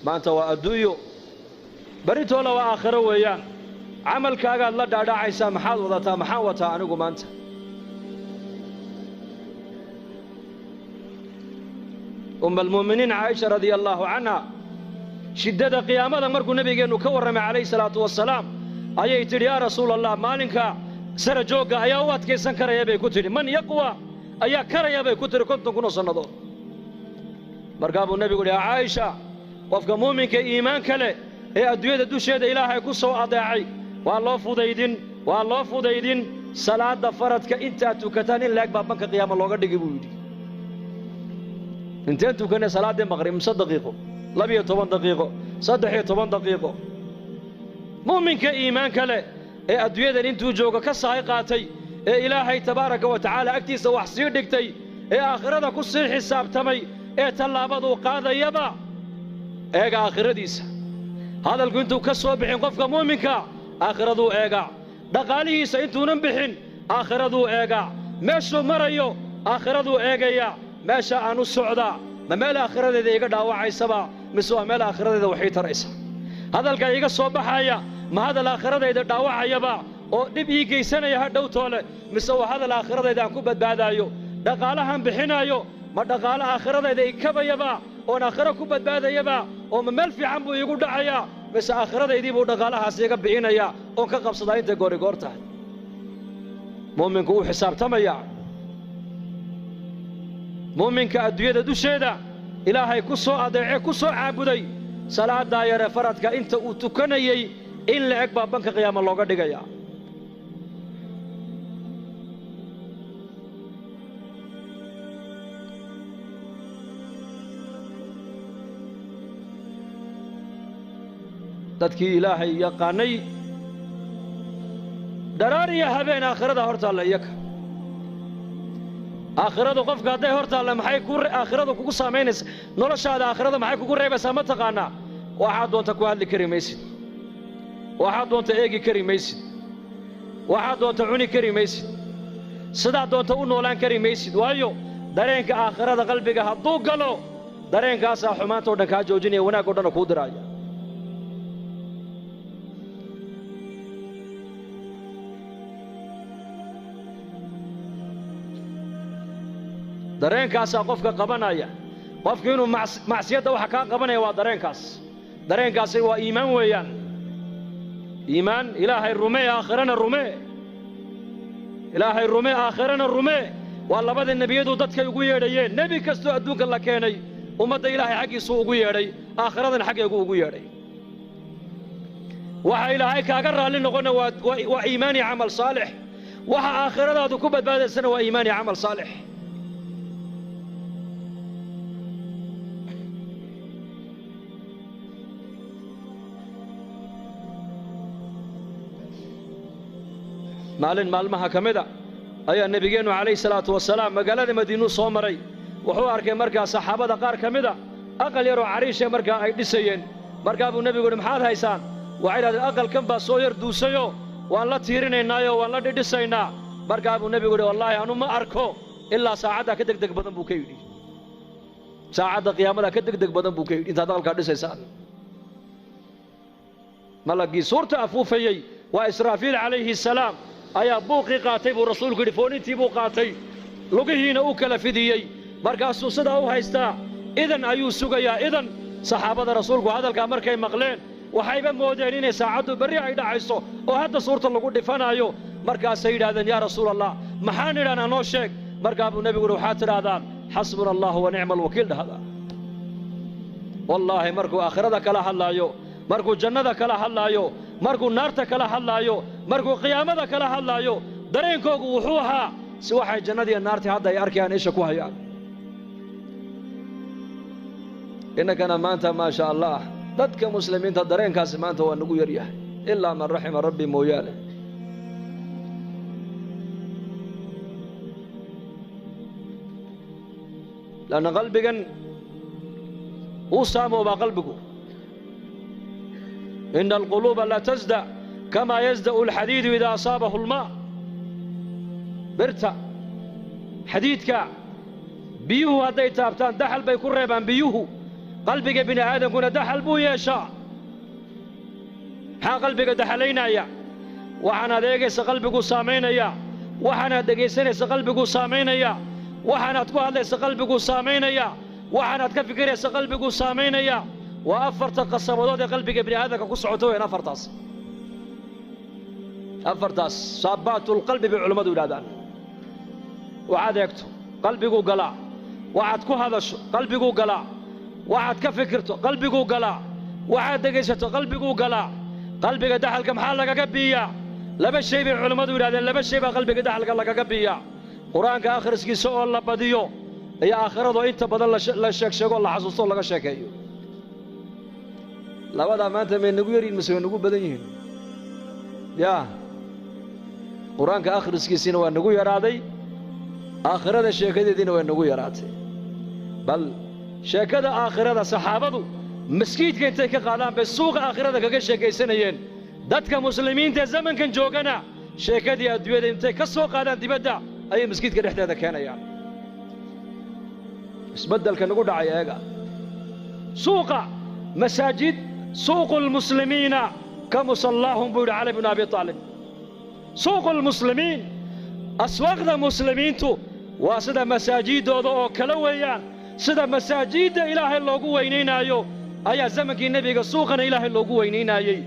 Maanta waa adduunyo, berritoola waa aakhiro weeyaan. Camalkaagaad la dhaadhacaysaa, maxaad wadataa, maxaan wataa anigu maanta? Umma almu'miniin Caaisha radia allaahu canha, shiddada qiyaamada markuu nebigeennu ka warramay calayhi salaatu wasalaam, ayay tidhi: yaa rasuula allah, maalinka sara joogga ayaa u adkaysan karaya bay ku tidhi. Man yaqwa ayaa karaya bay ku tidhi 50,000 oo sannadood. Markaa buu nebigu yidhi: yaa Caaisha, qofka muuminka iimaanka leh ee adduunyada dusheeda Ilaahay ku soo adeecay waa loo fudaydin, waa loo fudaydin. Salaadda faradka intaad tukataan in laeg baa banka qiyaama looga dhigi buu yidhi. Inteen tukanay salaaddii maqrib? Mise daqiiqo, 12 daqiiqo, 13 daqiiqo. Mu'minka iimaanka leh ee adduunyadan intuu joogo ka sahay qaatay, ee Ilaahay tabaaraka wa tacaala agtiisa wax sii dhigtay, ee aakhirada ku sii xisaabtamay, ee tallaabaduu qaadayaba eega aakhiradiisa, hadalku intuu ka soo bixin qofka muuminka aakhiraduu eegaa, dhaqaalihiisa intuunan bixin aakhiraduu eegaa, meeshuu marayo aakhiraduu eegayaa. Meesha aan u socdaa ma meel aakhiradeeda iga dhaawacaysaba, mise waa meel aakhiradeeda waxii taraysa? Hadalka iiga soo baxaya ma hadal aakhiradayda dhaawacayaba oo dhib ii geysanaya ha dhowtoole, mise waa hadal aakhiradayda aan ku badbaadaayo? Dhaqaalahan bixinaayo ma dhaqaalo aakhiradayda i kabayaba oon aakhiro ku badbaadayaba, oo ma meel fiican buu iigu dhacayaa, mise aakhiradaydii buu dhaqaalahaas iga bixinayaa oon ka qabsadaa intay goorigoor tahay? Mu'minku wuu xisaabtamayaa. Mu'minka adduunyada dusheeda Ilaahay ku soo adeece, ku soo caabuday, salaaddaa yare faradka inta uu tukanayey in la eg baa banka qiyaama looga dhigayaa. Dadkii Ilaahay yaqaanay dharaar iyo habeen aakhirada hor taalla iyaka. Aakhiradu qofka hadday hor taalla, maxay ku aakhiradu kugu saamaynaysa noloshaada? Aakhirada maxay kugu reebaysaa ma taqaanaa? Waxaad doonta ku hadli kari maysid, waxaad doonta eegi kari maysid, waxaad doonta cuni kari maysid, sidaad doonta u noolaan kari maysid. Waayo, dareenka aakhirada qalbiga hadduu galo, dareenkaasaa xumaanta o dhan kaa joojinaya, wanaag o dhanna kuu diraaya. Dareenkaasaa qofka qabanaya. Qofku inuu macsiyadda waxa kaa qabanaya waa dareenkaas. Dareenkaasi waa iimaan weeyaan. Iimaan Ilaahay rumee, aakhirana rumee. Ilaahay rumee, aakhirana rumee, waa labada nebiyadu dadkay ugu yeedhayeen. Nebi kastoo adduunka la keenay ummadda Ilaahay xaggiisuu ugu yeedhay, aakhiradana xaggeegu ugu yeedhay. Waxa Ilaahay kaaga raalli noqonna waa iimaan iyo camal saalix. Waxa aakhiradaadu ku badbaadaysana waa iimaan iyo camal saalix. Maalin maalmaha ka mida ayaa nebigeennu calayhi salaatu wasalaam magaalada Madiinuu soo maray. Wuxuu arkay markaa saxaabada qaar ka mida aqal yaroo cariishe markaa ay dhisayeen. Markaa buu nebigu yidhi: maxaad haysaan? Waxay idhahdeen: aqalkan baa soo yar duusayoo waan la tiirinaynaayoo waan la dhidhisaynaa. Markaa buu nebigu yidhi: wallaahi anu ma arko ilaa saacaddaa ka degdeg badan buu ka yidhi, saacadda qiyaamadaa ka degdeg badan buu ka yidhi intaad aqalkaa dhisaysaan. Malaggii suurta afuufayey waa Israafiil calayhi salaam ayaa buuqii qaatay buu rasuulku yidhi, foonintii buu qaatay, lugihiina u kala fidiyey, markaasuu sidaa u haystaa, idan ayuu sugayaa idan. Saxaabada rasuulku hadalkaa markay maqleen waxayba moodeen inay saacaddu berri ay dhacayso oo hadda suurta lagu dhifanaayo. Markaasay yidhahdeen: yaa rasuul allah, maxaan idhahnaa, noo sheeg. Markaa buu nebigu yidhi: waxaad tidhaahdaan xasbuna allahu wa nicma alwakiil dhahda. Wallaahi, markuu aakhirada kala hadlaayo, markuu jannada kala hadlaayo, markuu naarta kala hadlaayo, markuu qiyaamada kala hadlaayo, dareenkoogu wuxuu ahaa si waxay jannadiiyo naartii hadda ay arkayaan, isha ku hayaan. Innakana maanta, maa sha allah, dadka muslimiinta dareenkaasi maanta waa nagu yaryahay, ilaa man raxima rabbi mooyaane. Lanna qalbigan wuu saamoobaa qalbigu. Ina alquluuba la tasda kamaa yasda'u alxadiidu idaa asaabahu almaa. Birta xadiidka biyuhu hadday taabtaan daxal bay ku reebaan biyuhu. Qalbiga bini aadamkuna daxal buu yeeshaa. Maxaa qalbiga daxalaynaya? Waxaanaad eegaysa qalbiguu saamaynaya, waxaanaad dhegaysanaysa qalbiguu saamaynaya, waxaanaad ku hadlaysa qalbiguu saamaynaya, waxaanaad ka fikiraysa qalbiguu saamaynaya. Waa afarta qasabadood ee qalbiga bini aadamka ku socota weyn afartaas. Afartaas saabaatulqalbi bay culammadu yidhahdaan. Waxaad eegto qalbiguu galaa, waxaad ku hadasho qalbiguu galaa, waxaad ka fikirto qalbiguu galaa, waxaad dhegaysato qalbiguu galaa. Qalbiga daxalka maxaa lagaga biiyaa? Laba shay bay culammadu yidhahdeen, laba shay baa qalbiga daxalka lagaga biiyaa. Qur-aanka akhriskiisa oo la badiyo iyo aakhiradoo inta badan la sheegsheego, la xasuusto, laga sheekeeyo. Labadaa maanta may nagu yaryihin mise way nagu badan yihiin? Yaa qur-aanka akhriskiisiina waa nagu yaraaday, aakhirada sheekadeediina waa nagu yaraatay. Bal sheekada aakhirada saxaabadu maskiidka intay ka qaadaan bay suuqa aakhirada kaga sheekaysanayeen. Dadka muslimiinta zamankan joogana sheekadii adduunyada intay ka soo qaadaan dibadda ayay maskiidka dhexdeeda keenayaan. Isbeddelka nagu dhacay eega. Suuqa masaajid, suuqu lmuslimiina ka musallaahum buu yidhi Cali bnu Abi Aalib. Suuqu lmuslimiin, aswaaqda muslimiintu waa sida masaajiddooda oo kale weeyaan. Sida masaajidda Ilaahay loogu weynaynaayo ayaa zamankii nebiga suuqana Ilaahay loogu weynaynaayey.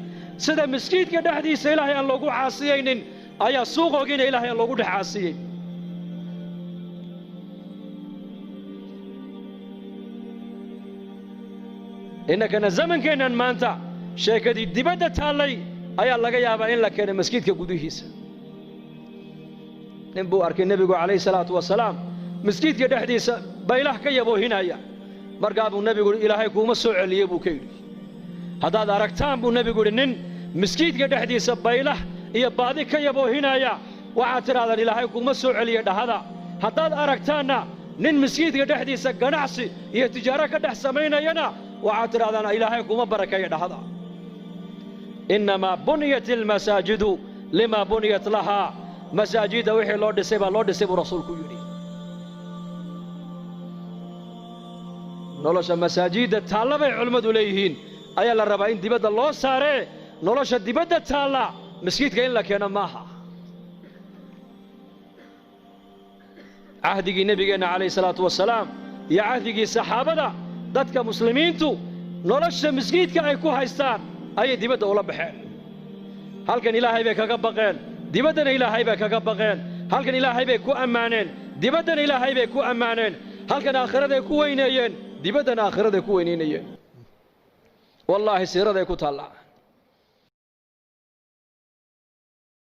Sida maskiidka dhexdiisa Ilaahay aan loogu caasiyaynin ayaa suuqoogiina Ilaahay aan loogu dhex caasiyey. Innakana zamankeennan maanta sheekadii dibadda taallay ayaa laga yaabaa in la keenay maskiidka gudihiisa. Nin buu arkay nebigu calayhi salaatu wasalaam maskiidka dhexdiisa baylah ka yaboohinaya. Markaa buu nebigu yidhi, Ilaahay kuuma soo celiyey buu ka yidhi. Haddaad aragtaan buu nebigu yidhi nin maskiidka dhexdiisa baylah iyo baadi ka yaboohinaya, waxaad tidhahdaan Ilaahay kuuma soo celiye dhahada. Haddaad aragtaanna nin maskiidka dhexdiisa ganacsi iyo tijaaro ka dhex samaynayana, waxaad tidhahdaan Ilaahay kuuma barakeeya dhahada. Innamaa buniyat almasaajidu limaa buniyat lahaa. Masaajidda wixii loo dhisay baa loo dhisay buu rasuulku yidhi. Nolosha masaajidda taalla bay culimmadu leeyihiin ayaa la rabaa in dibadda loo saaree. Nolosha dibadda taalla maskiidka in la keeno maaha. Cahdigii nebigeenna calayhi salaatu wasalaam iyo cahdigii saxaabada dadka muslimiintu nolosha maskiidka ay ku haystaan ayay dibadda ula baxeen. Halkan Ilaahay bay kaga baqeen, dibaddana Ilaahay bay kaga baqeen. Halkan Ilaahay bay ku ammaaneen, dibaddana Ilaahay bay ku ammaaneen. Halkan aakhiraday ku weyneeyeen, dibaddana aakhiraday ku weynaynayeen. Wallaahi siiraday ku taallaa.